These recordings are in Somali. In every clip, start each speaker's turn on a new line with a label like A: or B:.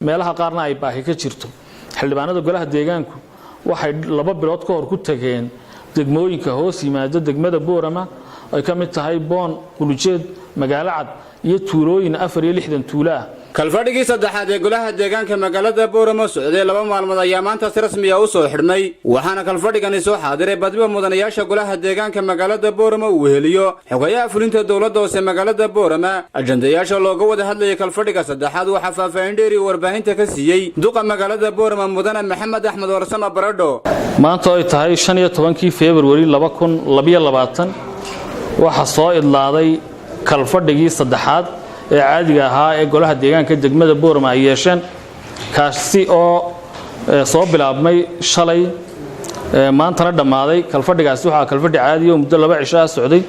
A: Meelaha qaarna ay baahi ka jirto. Xildhibaanada golaha deegaanku waxay 2 bilood ka hor ku tageen degmooyinka hoos yimaada degmada Boorama, ay ka mid tahay Boon, Qulujeed, Magaalo Cad iyo tuulooyin 64 tuulo ah.
B: Kalfadhigii saddexaad ee golaha deegaanka magaalada Boorama socday 2 maalmood ayaa maanta si rasmiya u soo xidhmay, waxaana kalfadhigani soo xaadiray badiba mudanayaasha golaha deegaanka magaalada Boorama, uu weheliyo xogayaha fulinta dowladda hoose magaalada Boorama. Ajandayaasha looga wada hadlayay kalfadhiga saddexaad waxaa faahfaahin dheeri warbaahinta ka siiyey duqa magaalada Boorama, mudane Maxamed Axmed Warsama Baradho.
A: Maanta ay tahay 15-kii Februari 2022, waxaa soo idlaaday kalfadhigii saddexaad ee caadiga ahaa ee golaha deegaanka degmada Boorama ay yeesheen, kaasi oo soo bilaabmay shalay, maantana dhammaaday. Kalfadhigaasi waxaa kalfadhi caadiya oo muddo 2 cisho ah socday.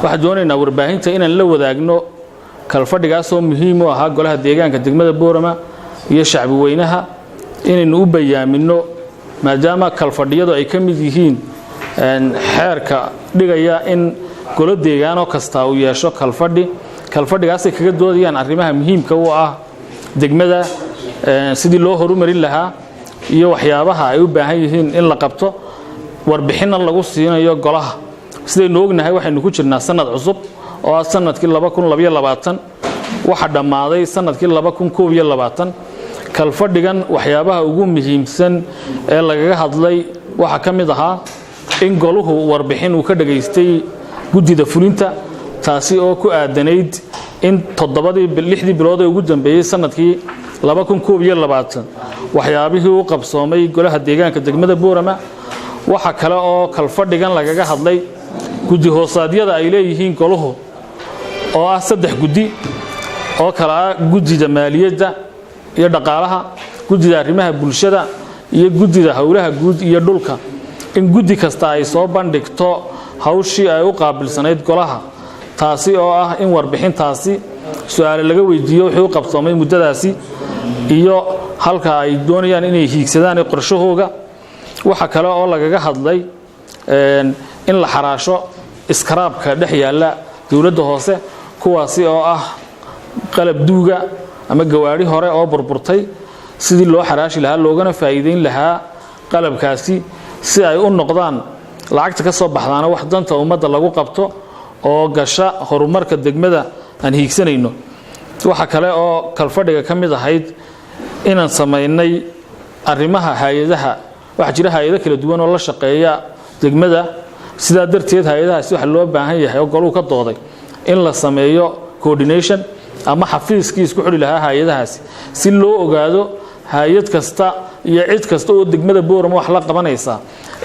A: Waxaan doonaynaa warbaahinta inaan la wadaagno kalfadhigaasoo muhiim u ahaa golaha deegaanka degmada Boorama iyo shacbi weynaha inaynu u bayaaminno, maadaama kalfadhiyadu ay ka mid yihiin xeerka dhigaya in golo deegaanoo kasta uu yeesho kalfadhi. Kalfadhigaasay kaga doodayaan arrimaha muhiimka u ah degmada, sidii loo horumarin lahaa iyo waxyaabaha ay u baahan yihiin in la qabto, warbixinna lagu siinayo golaha. Sidaynu ognahay, waxaynu ku jirnaa sanad cusub oo ah sanadkii 2022. Waxaa dhammaaday sanadkii 2021. Kalfadhigan waxyaabaha ugu muhiimsan ee lagaga hadlay waxaa ka mid ahaa in goluhu warbixin uu ka dhagaystay guddida fulinta, taasi oo ku aadanayd in toddobadii, lixdii bilood ee ugu dambeeyey sanadkii 2021 waxyaabihii u qabsoomay golaha deegaanka degmada Boorama. Waxa kale oo kalfadhigan lagaga hadlay guddi hoosaadyada ay leeyihiin goluhu, oo ah saddex guddi oo kale ah: guddida maaliyadda iyo dhaqaalaha, guddida arrimaha bulshada iyo guddida howlaha guud iyo dhulka, in guddi kasta ay soo bandhigto hawshii ay u qaabilsanayd golaha, taasi oo ah in warbixintaasi su-aale laga weydiiyo wixii u qabsoomay muddadaasi iyo halka ay doonayaan inay hiigsadaan qorshahooga. Waxa kale oo lagaga hadlay in la xaraasho iskaraabka dhex yaalla dowladda hoose, kuwaasi oo ah qalab duuga ama gawaadhi hore oo burburtay, sidii loo xaraashi lahaa loogana faa'iideyn lahaa qalabkaasi, si ay u noqdaan lacagta ka soo baxdaana wax danta ummadda lagu qabto oo gasha horumarka degmada aan hiigsanayno. Waxa kale oo kalfadhiga ka mid ahayd inaan samaynay arrimaha hay-adaha. Waxaa jira hay-ado kala duwan oo la shaqeeya degmada. Sidaa darteed hay-adahaasi waxa loo baahan yahay oo goluu ka dooday in la sameeyo coordination ama xafiiskii isku xidhi lahaa hay-adahaasi, si loo ogaado hay-ad kasta iyo cid kasta oo degmada Boorama wax la qabanaysaa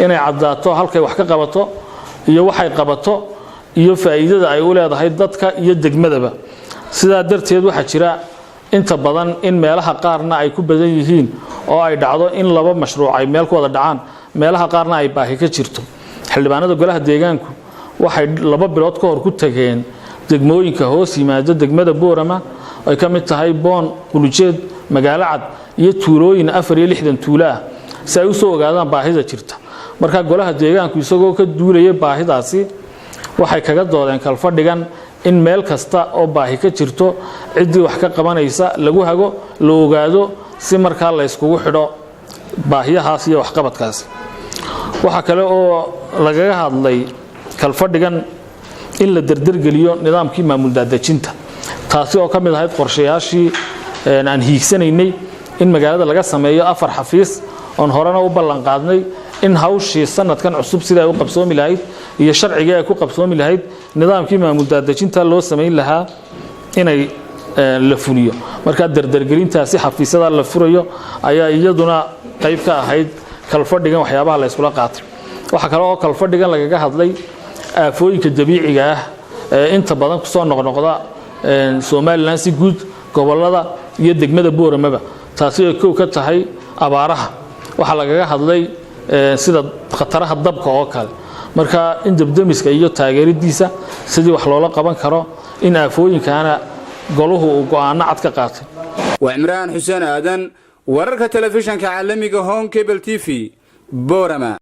A: inay caddaato halkay wax ka qabato iyo waxay qabato iyo faa'iidada ay u leedahay dadka iyo degmadaba. Sidaa darteed waxaa jira inta badan in meelaha qaarna ay ku badan yihiin oo ay dhacdo in laba mashruuc ay meel ku wada dhacaan, meelaha qaarna ay baahi ka jirto. Xildhibaanada golaha deegaanku waxay 2 bilood ka hor ku tageen degmooyinka hoos yimaada degmada Boorama, ay ka mid tahay Boon, Qulujeed, Magaalo Cad iyo tuulooyin 64 tuulo ah, si ay u soo ogaadaan baahida jirta. Marka golaha deegaanku isagoo ka duulaya baahidaasi, waxay kaga doodeen kalfadhigan in meel kasta oo baahi ka jirto ciddii wax ka qabanaysa lagu hago, la ogaado, si markaa la yskugu xidho baahiyahaas iyo waxqabadkaasi. Waxaa kale oo lagaga hadlay kalfadhigan in la derdergeliyo nidaamkii maamul daadejinta, taasi oo ka mid ahayd qorshayaashii aan hiigsanaynay, in magaalada laga sameeyo afar xafiis oon horena u ballan qaadnay, in hawshii sanadkan cusub sidai ay u qabsoomi lahayd iyo sharcigii ay ku qabsoomi lahayd, nidaamkii maamul daadejinta loo samayn lahaa inay la fuliyo. Markaa derdergelintaasi xafiisyada la furayo ayaa iyaduna qayb ka ahayd kalfadhigan waxyaabaha la yskula qaatay. Waxaa kale oo kalfadhigan lagaga hadlay aafooyinka dabiiciga ah ee inta badan kusoo noqnoqda Somaliland si guud, gobolada iyo degmada Booramaba, taasi ay kow ka tahay abaaraha. Waxaa lagaga hadlay sida khataraha dabka oo kale, marka in dabdemiska iyo taageeridiisa sidii wax loola qaban karo, in aafooyinkaana goluhu uu go'aano cad ka qaatay.
B: Waa Cimraan Xuseen Aadan, wararka telefishanka caalamiga Horn Cable TV, Boorama.